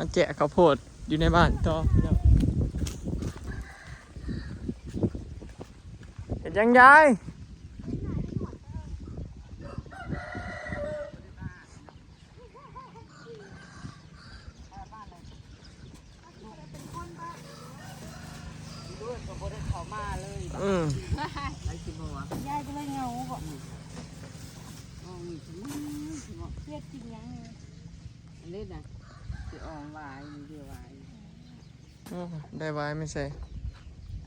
ມາແຈກເຂົ້າໂພດຢູ່ໃນບ້ານຕໍ່ພີ່ນ້ອງ. ເຮັດຫຍັງຍາຍ? ອືມ ຍາຍກໍເລີຍເຫງົາບໍ? ອືມ ເຮັດກິນຫຍັງນີ້? ອັນນີ້ນະ ຊິອອມຫວາຍ ນີ້ເດີຫວາຍ. ໂອ້ ໄດ້ຫວາຍມາໃສ່?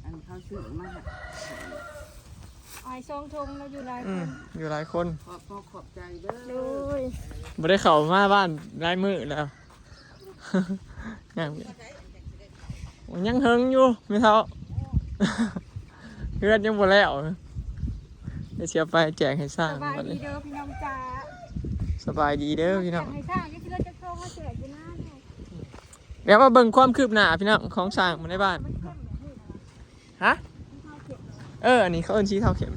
ອັນເຂົາຊື້ມາໃຫ້ ຫວາຍສອງຖົງເນາະ ຢູ່ຫຼາຍຄົນ. ອືມ ຢູ່ຫຼາຍຄົນ. ຂອບ ຂອບ ຂອບໃຈເດີ. ໂດຍ. ບໍ່ໄດ້ເຂົ້າມາບ້ານຫຼາຍມື້ແລ້ວ. ຍັງ ຍັງເຫິງຢູ່ແມ່ເຖົ້າ ເຮືອນຍັງບໍ່ແລ້ວ. ດຽວຊິເອົາໄປແຈກໃຫ້ຊ້າງ. ສະບາຍດີເດີພີ່ນ້ອງຈ້າ. ສະບາຍດີເດີພີ່ນ້ອງ. ແຈກໃຫ້ຊ້າງ ຍັງຊິເລືອກຈັກໂຕມາແຈກຢູ່ນາແລ້ວ. ດຽວມາເບິ່ງຄວາມຄືບໜ້າພີ່ນ້ອງ ຂອງຊ້າງມາໃນບ້ານ. ຮະ? ເອີ ອັນນີ້ເຂົາເອີ້ນສີເທົາເຂັ້ມ.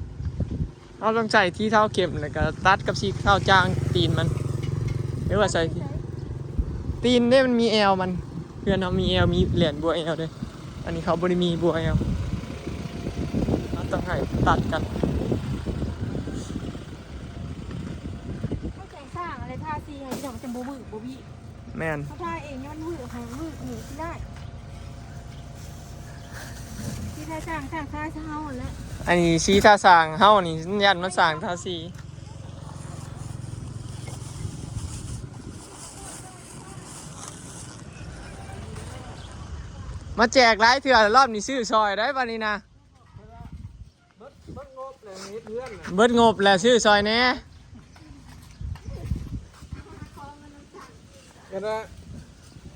ເຮົາຕ້ອງໃຊ້ສີເທົາເຂັ້ມ ແລ້ວກໍຕັດກັບສີເທົາຈາງຕີນມັນ ຫຼືວ່າໃສ່ຕີນເດ້ ມັນມີແອວມັນ. ເພື່ອນເຮົາມີແອວ ມີແລ່ນບົວແອວເດ້. ອັນນີ້ເຂົາບໍ່ໄດ້ມີບົວແອວ ເຮົາຕ້ອງໃຫ້ຕັດກັນ. ເຮົາແຈງສ້າງອະໄລ ທາສີໃຫ້ພີ່ນ້ອງ ມັນຈະບໍ່ວືບບໍ່ວີ. ແມ່ນ ເຮົາທາເອງ ຍ້ອນວືບ ໃຫ້ວືບນີ້ຊິໄດ້ ສີທາສ້າງ ສ້າງທາເຮົາຫັ້ນແຫຼະ. ອັນນີ້ສີທາສ້າງເຮົານີ້ ຢ້ານມັນສ້າງທາສີ. ມາແຈກຫຼາຍເທື່ອ ລອບນີ້ຊື້ຊ່ອຍໄດ້ບາດນີ້ນະ. ເບິດ ເບິດງົບແລ້ວ ເຮັດເຮືອນນະ ເບິດງົບແລ້ວ ຊື້ຊ່ອຍແດ່. ກໍໄດ້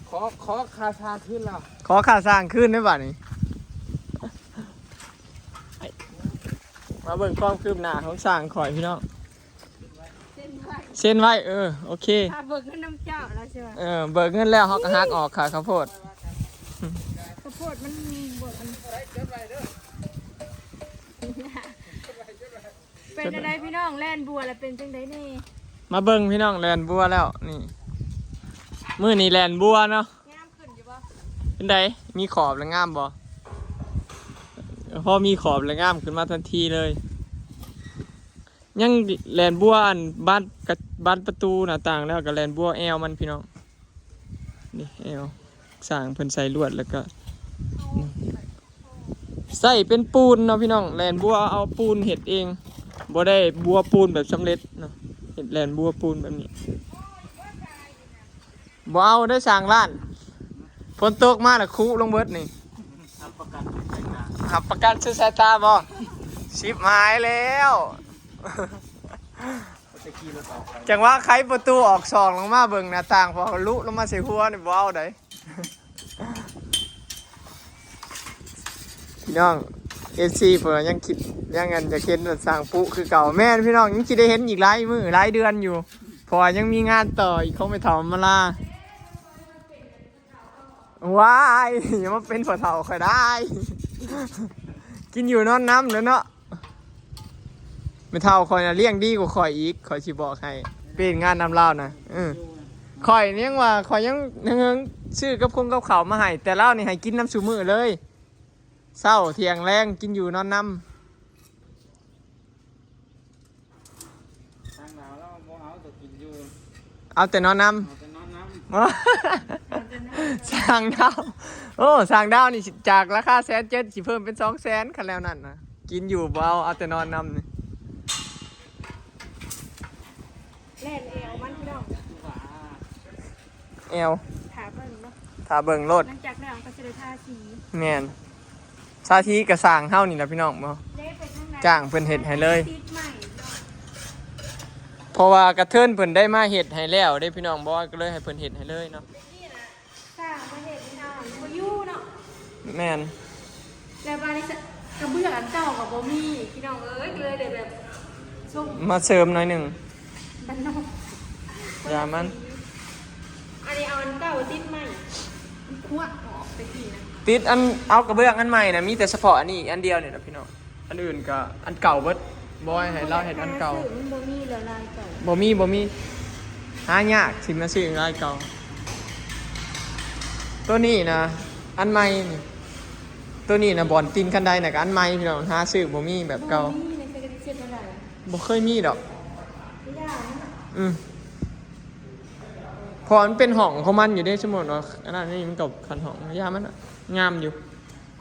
ຂໍ ຂໍຄ່າສ້າງຄືນແລ້ວ ຂໍຄ່າສ້າງຄືນໄດ້ບາດນີ້. ມາເບິ່ງຄວາມຄືບໜ້າຂອງຊ່າງຂ້ອຍພີ່ນ້ອງ. ເຊັນໄວ້ ເຊັນໄວ້ ເອີ ໂອເຄ. ຖ້າເບີກເງິນນຳເຈົ້າແລ້ວຊິວ່າ ເອີ ເບີກເງິນແລ້ວເຮົາກໍຫັກອອກຄ່າເຂົ້າໂພດ. ເຂົ້າໂພດມັນບໍ່ອັນ ເປັນຈັ່ງໃດພີ່ນ້ອງ ແລ່ນບົວແລ້ວເປັນຈັ່ງໃດແດ່? ມາເບິ່ງພີ່ນ້ອງ ແລ່ນບົວແລ້ວນີ້ ມື້ນີ້ແລ່ນບົວເນາະ. ງາມຂຶ້ນຢູ່ບໍ່? ເປັນໃດ? ມີຂອບແລ້ວງາມບໍ່? ພໍມີຂອບແລ້ວງາມຂຶ້ນມາທັນທີເລີຍ. ຍັງແລ່ນບົວອັນບານ ກະ ບານປະຕູໜ້າຕ່າງແລ້ວ ກໍແລ່ນບົວແອວມັນພີ່ນ້ອງ. ນີ້ແອວ ຊ່າງເພິ່ນໃສ່ລວດ ແລ້ວກໍໃສ່ເປັນປູນເນາະພີ່ນ້ອງ. ແລ່ນບົວເອົາປູນເຮັດເອງ ບໍ່ໄດ້ບົວປູນແບບສຳເລັດເນາະ. ເຮັດແລ່ນບົວປູນແບບນີ້. ບໍ່ເອົາເດີຊ່າງລ້ານ ຝົນຕົກມາລະຄຸລົງເບິດນີ້. ຮັບປະກັນສຸດສາຍຕາ ຮັບປະກັນສຸດສາຍຕາບໍ່? ຊິບຫາຍແລ້ວ. ຈັງຫວະໄຂປະຕູອອກຊ່ອງລົງມາເບິ່ງໜ້າຕ່າງ ພໍລຸລົງມາໃສ່ຫົວນີ້ບໍ່ເອົາໃດ. ພີ່ນ້ອງ ເອັຟຊີ ເພິ່ນວ່າຍັງຄິດ ຍັງອັນຢາກເຫັນວ່າສ້າງປຸຄືເກົ່າ. ແມ່ນພີ່ນ້ອງ ຍັງຊິໄດ້ເຫັນອີກຫຼາຍມື້ຫຼາຍເດືອນຢູ່ ເພາະວ່າຍັງມີງານຕໍ່ອີກຂອງແມ່ເຖົ້າມາລາ. ວ້າຍ ຢ່າມາເປັນພໍ່ເຖົ້າຂ້ອຍໄດ້ ກິນຢູ່ນອນນຳແຫຼະເນາະ. ແມ່ເຖົ້າຂ້ອຍນະລ້ຽງດີກວ່າຂ້ອຍອີກ ຂ້ອຍຊິບອກໃຫ້ ໄປເຮັດງານນຳລາວນະ. ເອີ ຂ້ອຍຍັງວ່າ ຂ້ອຍຍັງເຫິງໆ ຊື້ກັບຄົງກັບເຂົ້າມາໃຫ້ ແຕ່ລາວນີ້ໃຫ້ກິນນຳຊຸມື້ເລີຍ ເຊົ້າ ທ່ຽງ ແລງ ກິນຢູ່ນອນນຳ. ຊ່າງດາວລາວບໍ່ເອົາແຕ່ກິນຢູ່ ເອົາແຕ່ນອນນຳ ເອົາແຕ່ນອນນຳ. ຊ່າງດາວ ໂອ້ ຊ່າງດາວນີ້ຈາກລາຄາແສນເຈັດ ຊິເພີ່ມເປັນສອງແສນ ຄັນແນວນັ້ນນະ. ກິນຢູ່ບໍ່ເອົາ ເອົາແຕ່ນອນນຳນີ້. ແລ່ນແອວມັນພີ່ນ້ອງ ແອວ ຖ້າເບິ່ງເນາະ ຖ້າເບິ່ງໂລດ. ຫຼັງຈາກນັ້ນກໍຊິໄດ້ທາສີ. ແມ່ນ ທາສີກໍຊ່າງເຮົານີ້ລະພີ່ນ້ອງ ບໍ່ ເດ້ ເປັນຈັ່ງໃດ ຈ້າງເພິ່ນເຮັດໃຫ້ເລີຍ ຕິດໃໝ່ເນາະ. ເພາະວ່າກະເທີນເພິ່ນໄດ້ມາເຮັດໃຫ້ແລ້ວເດ້ພີ່ນ້ອງ ບໍ່ ກໍເລີຍໃຫ້ເພິ່ນເຮັດໃຫ້ເລີຍເນາະ. ສ້າງມາເຮັດໃຫ້ເຮົາບໍ່ຢູ່ເນາະ. ແມ່ນ ແລ້ວບາດນີ້ກະເບື້ອງອັນເກົ່າກໍບໍ່ມີພີ່ນ້ອງເອີຍ ກໍເລີຍໄດ້ແບບຊຸມມາເສີມໜ້ອຍໜຶ່ງ ບ້ານນອກ ຢ່າມັນ. ອັນນີ້ເອົາອັນເກົ່າຕິດໃໝ່ ມັນຂວດອອກແຕ່ກີ້ນະ ຕິດອັນ ເອົາກະເບື້ອງອັນໃໝ່ນະ ມີແຕ່ສະເພາະອັນນີ້ອັນດຽວນີ້ລະພີ່ນ້ອງ. ອັນອື່ນກໍອັນເກົ່າເບິດ ບໍ່ໃຫ້ລາວເຮັດອັນເກົ່າ. ມັນບໍ່ມີແລ້ວລາຍເກົ່າ ບໍ່ມີ ບໍ່ມີ ຫາຍາກ ຊິມາຊື້ລາຍເກົ່າ. ໂຕນີ້ນະ ອັນໃໝ່ນີ້ ໂຕນີ້ນະ ບ່ອນຕີນຄັນໄດນະ ກະອັນໃໝ່ພີ່ນ້ອງ ຫາຊື້ບໍ່ມີແບບເກົ່າ ບໍ່ມີໃນເສດກະຕິເຊັດແນວໃດ ບໍ່ເຄີຍມີດອກ ບໍ່ຢາກນະ ອືມ ເພາະມັນເປັນຫ້ອງຂອງມັນຢູ່ເດ້ ສົມມຸດວ່າອັນນັ້ນນີ້ ມັນກໍຄັນຫ້ອງ ຢ່າມັນນະ ງາມຢູ່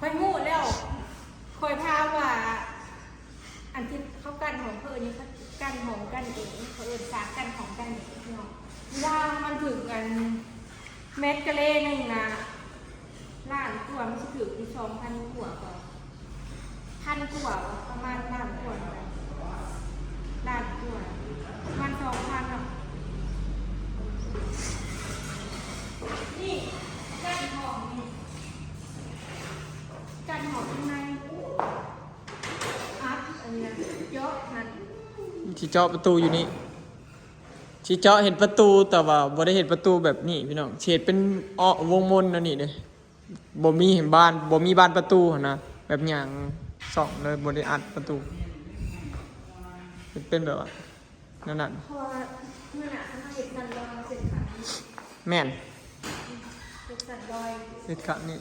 ຂ້ອຍຮູ້ແລ້ວ ຂ້ອຍຖາມວ່າ ອັນທີ່ເຂົາກັ້ນຫ້ອງ ເຂົາເອີ້ນຫຍັງ ເຂົາກັ້ນຫ້ອງກັ້ນເອງ ເຂົາເອີ້ນສາກກັ້ນຫ້ອງກັ້ນເອງເນາະ ເວລາມັນຖືກອັນ ແມັດກະເລໜຶ່ງນະ ລ້ານກວ່າ ມັນຊິຖືກຢູ່ສອງພັນກວ່າບໍ່ ພັນກວ່າບໍ່ ປະມານລ້ານກວ່າ ລ້ານກວ່າ ປະມານສອງພັນເນາະ ນີ້ ກັ້ນຫ້ອງນີ້ ກັນເຂົ້າຂ້າງໃນ ອັດອັນນີ້ນະ ເຈາະຫັ້ນ ຊິເຈາະປະຕູຢູ່ນີ້ ຊິເຈາະເຮັດປະຕູ ແຕ່ວ່າບໍ່ໄດ້ເຮັດປະຕູແບບນີ້ພີ່ນ້ອງ ຊິເຮັດເປັນເອາະວົງມົນແນວນີ້ເດ້ ບໍ່ມີເຫັນບານ ບໍ່ມີບານປະຕູຫັ້ນນະ ແບບຫຍັງຊ່ອງເລີຍ ບໍ່ໄດ້ອັດປະຕູ ເຮັດເປັນແບບວ່າ ແນວນັ້ນ ເພາະວ່າມື້ໜ້າເຮົາເຮັດສັນລອຍເສັ້ນທາງນີ້ ແມ່ນ ເຮັດສັນລອຍ ເຮັດຂ້າງນີ້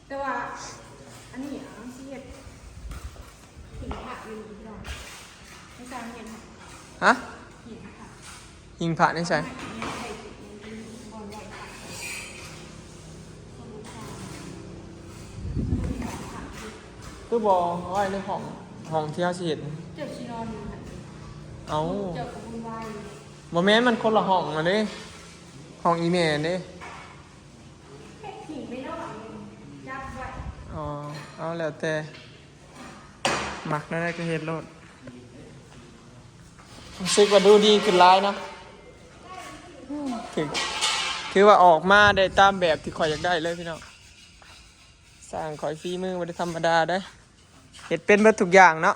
ແຕ່ວ່າອັນນີ້ອະ ເຮົາຊິເຮັດຫີນພະຢູ່ນີ້ພີ່ນ້ອງ ໃຫ້ຊ່າງເຮັດໃຫ້ ຮະ? ຫີນພະ ຫິ້ງພະໃນໃສ? ຄືບໍ່ເອົາໄວ້ໃນຫ້ອງ ຫ້ອງທີ່ເຮົາຊິເຮັດ? ເຈົ້າຊິນອນຢູ່ຫັ້ນ ເອົ້າ ເຈົ້າກໍວຸ່ນວາຍຢູ່ ບໍ່ແມ່ນ ມັນຄົນລະຫ້ອງຫັ້ນເດ້ ຫ້ອງອີ່ແມ່ຫັ້ນເດ້ ເຮັດຖິ້ມໄວ້ເນາະ ຈັບໄວ້ ອໍ ເອົາ ແລ້ວແຕ່ ມັກແນວໃດກໍເຮັດໂລດ ຮູ້ສຶກວ່າດູດີຂຶ້ນຫຼາຍເນາະ ຖື ຖືວ່າອອກມາໄດ້ຕາມແບບທີ່ຂ້ອຍຢາກໄດ້ເລີຍພີ່ນ້ອງ ຊ່າງຂ້ອຍຝີມືບໍ່ໄດ້ທຳມະດາເດ້ ເຮັດເປັນເບິດທຸກຢ່າງເນາະ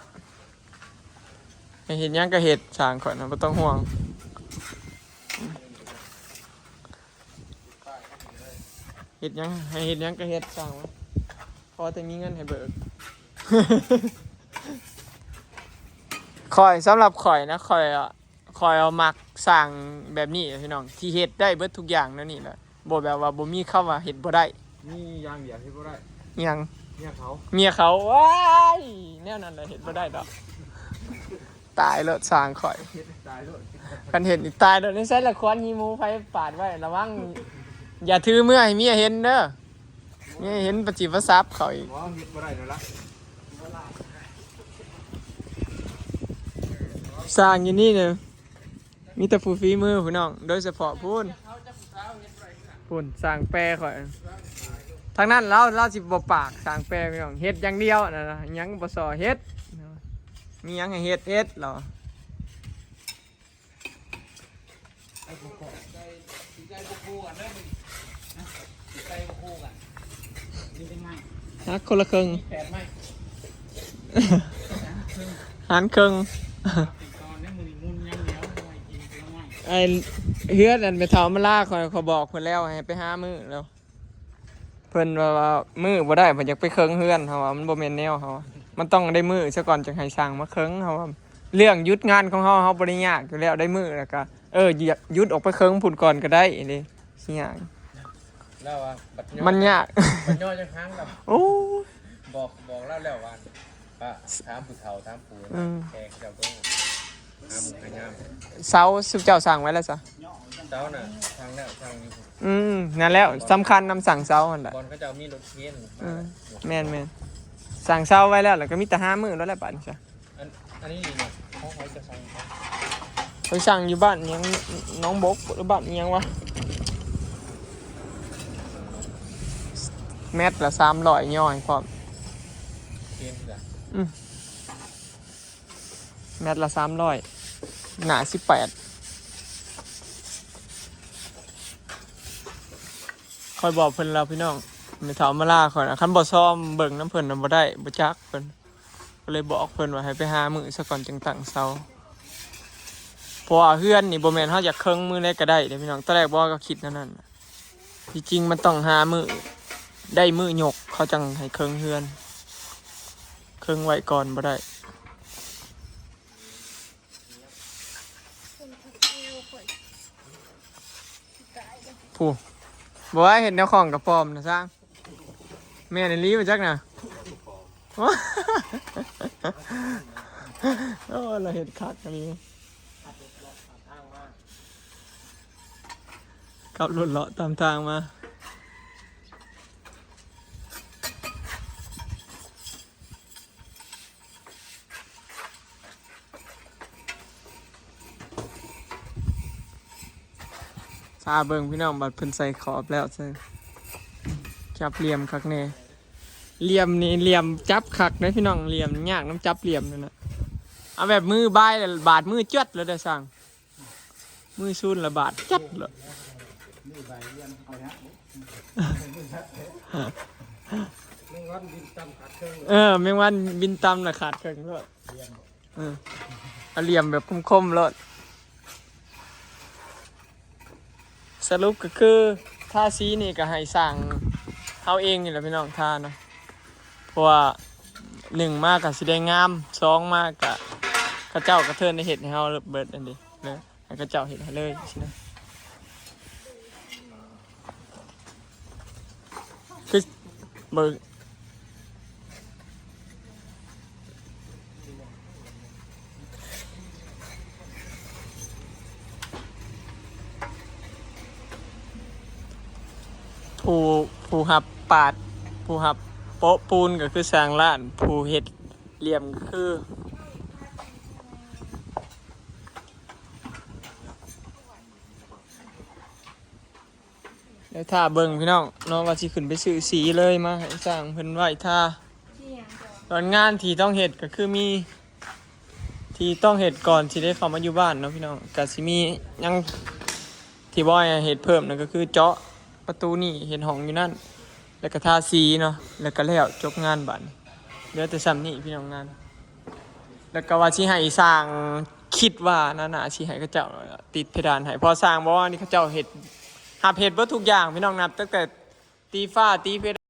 ໃຫ້ເຮັດຫຍັງກໍເຮັດ ຊ່າງຂ້ອຍນະ ບໍ່ຕ້ອງຫ່ວງ ເຮັດຫຍັງ ໃຫ້ເຮັດຫຍັງກໍເຮັດ ຊ່າງມັນ ຂໍແຕ່ມີເງິນໃຫ້ເບີກ ຂ້ອຍ ສຳລັບຂ້ອຍນະ ຂ້ອຍ ຂ້ອຍມັກຊ່າງແບບນີ້ພີ່ນ້ອງ ທີ່ເຮັດໄດ້ເບິດທຸກຢ່າງແນວນີ້ແຫຼະ ບໍ່ແບບວ່າບໍ່ມີຄຳວ່າເຮັດບໍ່ໄດ້ ມີຢ່າງດຽວເຮັດບໍ່ໄດ້ ອີ່ຫຍັງ? ເມຍເຂົາ ເມຍເຂົາ ວ້າຍ ແນວນັ້ນແຫຼະເຮັດບໍ່ໄດ້ດອກ ຕາຍໂລດຊ່າງຂ້ອຍ ເຮັດໃຫ້ຕາຍໂລດ ຄັນເຫັນນີ້ຕາຍໂລດ ໃນໃສລະຄວັນຫິວໝູໄຟປາດໄວ້ ລະວັງ ຢ່າຖືເມືອໃຫ້ເມຍເຫັນເດີ ເມຍເຫັນປະຈິດປະສັບເຂົາອີກ ບໍ່ ເຮັດບໍ່ໄດ້ແລ້ວລະ ຊ່າງຢູ່ນີ້ນະ ມີແຕ່ຜູ້ຝີມືພີ່ນ້ອງ ໂດຍສະເພາະພຸ້ນ ພຸ້ນຊ່າງແປຂ້ອຍ ທາງນັ້ນລາວ ລາວຊິບໍ່ປາກ ຊ່າງແປພີ່ນ້ອງ ເຮັດຢ່າງດຽວນະ ຫຍັງບໍ່ສໍ້ເຮັດ ມີຫຍັງໃຫ້ເຮັດ ເຮັດລາວ ໃສ່ບໍ່ຄູ່ກັນເດີມື້ນີ້ ໃສ່ບໍ່ຄູ່ກັນ ມີແຕ່ໄມ້ ຫັກຄົນລະເຄິ່ງ ມີແປດໄມ້ ຫັນເຄິ່ງ ຕອນນີ້ມື້ນີ້ມຸນຢ່າງດຽວ ບໍ່ໃຫ້ກິນຜົນລະໄມ້ ໄອ້ເຮືອນອັນແມ່ເຖົ້າມາລາ ຂ້ອຍ ຂ້ອຍບອກເພິ່ນແລ້ວໃຫ້ໄປຫາມື້ແລ້ວ ເພິ່ນວ່າ ວ່າມື້ບໍ່ໄດ້ ເພິ່ນຢາກໄປເຄິ່ງເຮືອນ ເຮົາວ່າມັນບໍ່ແມ່ນແນວເຮົາ ມັນຕ້ອງໄດ້ມື້ຊະກ່ອນ ຈັ່ງໃຫ້ຊ່າງມາເຄິ່ງ ເຮົາວ່າ ເລື່ອງຢຸດງານຂອງເຮົາ ເຮົາບໍ່ໄດ້ຍາກຢູ່ແລ້ວ ໄດ້ມື້ແລ້ວກະ ເອີ ຢຸດອອກໄປເຄິ່ງພຸ້ນກ່ອນກະໄດ້ເດ້ ຊິຍາກ ລາວວ່າບັດຍໍ້ ມັນຍາກ ບັດຍໍ້ຈັ່ງຫາງລະ ໂອ້ຍ ບອກ ບອກລາວແລ້ວວ່າ ປະ ຖາມຜູ້ເຖົ້າຖາມຜູ້ ເອີ ແຂກເຈົ້າກໍຫາໝູ່ຫາຍາມ ເສົາຊຸມເຈົ້າສ້າງໄວ້ແລ້ວຊະ ເສົານະ ສ້າງແລ້ວ ສ້າງຢູ່ ອືມ ນັ້ນແຫຼະ ສຳຄັນນຳສ້າງເສົາຫັ້ນແຫຼະ ບ່ອນເຂົາເຈົ້າມີລົດເຄນ ເອີ ແມ່ນໆ ສ້າງເສົາໄວ້ແລ້ວ ແລ້ວກໍມີແຕ່ຫາມື້ໂລດແຫຼະບາດນີ້ຊະ ອັນ ອັນນີ້ນີ້ ຂອງໃຜຈະສັ່ງ? ໄປສັ່ງຢູ່ບ້ານຫຍັງ ໜອງບົກ ຫຼືບ້ານອີ່ຫຍັງວະ? ແມັດລະສາມຮ້ອຍ ຍໍໃຫ້ພ້ອມ ເຄນລະ ອືມ ແມັດລະສາມຮ້ອຍ ໜ້າສິບແປດ ຂ້ອຍບອກເພິ່ນແລ້ວພີ່ນ້ອງ ແມ່ເຖົ້າມາລາຂ້ອຍນະ ຄັນບໍ່ຊອມເບິ່ງນຳເພິ່ນນະ ບໍ່ໄດ້ ບໍ່ຈັກເພິ່ນ ກໍເລີຍບອກເພິ່ນວ່າໃຫ້ໄປຫາມື້ຊະກ່ອນຈຶ່ງຕັ້ງເສົາ ເພາະວ່າເຮືອນນີ້ບໍ່ແມ່ນເຮົາຢາກເຄິ່ງມື້ໃດກໍໄດ້ເດ້ພີ່ນ້ອງ ຕອນແລກບໍ່ກໍຄິດແນວນັ້ນ ທີ່ຈິງມັນຕ້ອງຫາມື້ ໄດ້ມື້ຍົກ ເຂົາຈັ່ງໃຫ້ເຄິ່ງເຮືອນ ເຄິ່ງໄວ້ກ່ອນບໍ່ໄດ້. ຜູ້ ບໍ່ວ່າເຮັດແນວຂອງກະປອມນະຊ່າງ ແມ່ນອີ່ຫຼີບໍ່ຈັກນະ. ໂອ້ ລາວເຮັດຄັກອີ່ຫຼີ ຂັບລົດເລາະຕາມທາງມາ. ຖ້າເບິ່ງພີ່ນ້ອງ ບັດເພິ່ນໃສ່ຂອບແລ້ວ ຈັບຫຼ່ຽມຄັກແນ່. ຫຼ່ຽມນີ້ ຫຼ່ຽມຈັບຄັກເດ້ພີ່ນ້ອງ ຫຼ່ຽມຍາກນຳຈັບຫຼ່ຽມນັ້ນນະ. ເອົາແບບມືບາຍ ບາດມືຈວດແລ້ວເດ້ຊ່າງ. ມືຊູນລະບາດຈັດໂລດ. ແມງວັນບິນຕ່ຳຂາດເຄິ່ງ. ເອີ ແມງວັນບິນຕ່ຳລະຂາດເຄິ່ງໂລດ. ເອີ ເອົາຫຼ່ຽມແບບຄົມໆໂລດ. ສະຫຼຸບກໍຄືທາສີນີ້ກໍໃຫ້ຊ່າງເຮົາເອງນີ້ແຫຼະພີ່ນ້ອງ ທາເນາະ. ເພາະວ່າໜຶ່ງມາກໍຊິໄດ້ງາມ ສອງມາກໍເຂົາເຈົ້າກໍເທີນໄດ້ເຮັດໃຫ້ເຮົາເບິດອັນນີ້ເນາະ. ໃຫ້ເຂົາເຈົ້າເຮັດໃຫ້ເລີຍຊີ້ນະ. ຄືເບິ່ງ ຜູ້ ຜູ້ຮັບປາດ ຜູ້ຮັບໂປະປູນກໍຄືຊ່າງລ້ານ ຜູ້ເຮັດຫຼ່ຽມກໍຄື ແລ້ວຖ້າເບິ່ງພີ່ນ້ອງເນາະ ວ່າຊິຂຶ້ນໄປຊື້ສີເລີຍມາໃຫ້ຊ່າງເພິ່ນໄວ້ຖ້າ. ສ່ວນງານທີ່ຕ້ອງເຮັດກໍຄືມີ ທີ່ຕ້ອງເຮັດກ່ອນຊິໄດ້ເຂົ້າມາຢູ່ບ້ານເນາະພີ່ນ້ອງ ກໍຊິມີຫຍັງທີ່ບໍ່ໃຫ້ເຮັດເພີ່ມນັ້ນກໍຄືເຈາະປະຕູນີ້ ເຮັດຫ້ອງຢູ່ນັ້ນ ແລ້ວກໍທາສີເນາະ ແລ້ວກໍແລ້ວ ຈົບງານບາດນີ້ ເຫຼືອແຕ່ຊ່ຳນີ້ພີ່ນ້ອງງານ. ແລ້ວກໍວ່າຊິໃຫ້ຊ່າງ ຄິດວ່າໜ້າ ໜ້າຊິໃຫ້ເຂົາເຈົ້າຕິດເພດານໃຫ້ ເພາະຊ່າງບອກວ່ານີ້ເຂົາເຈົ້າເຮັດ ຮັບເຮັດເບິດທຸກຢ່າງພີ່ນ້ອງ ນັບຕັ້ງແຕ່ຕີຝາ ຕີເພດານ.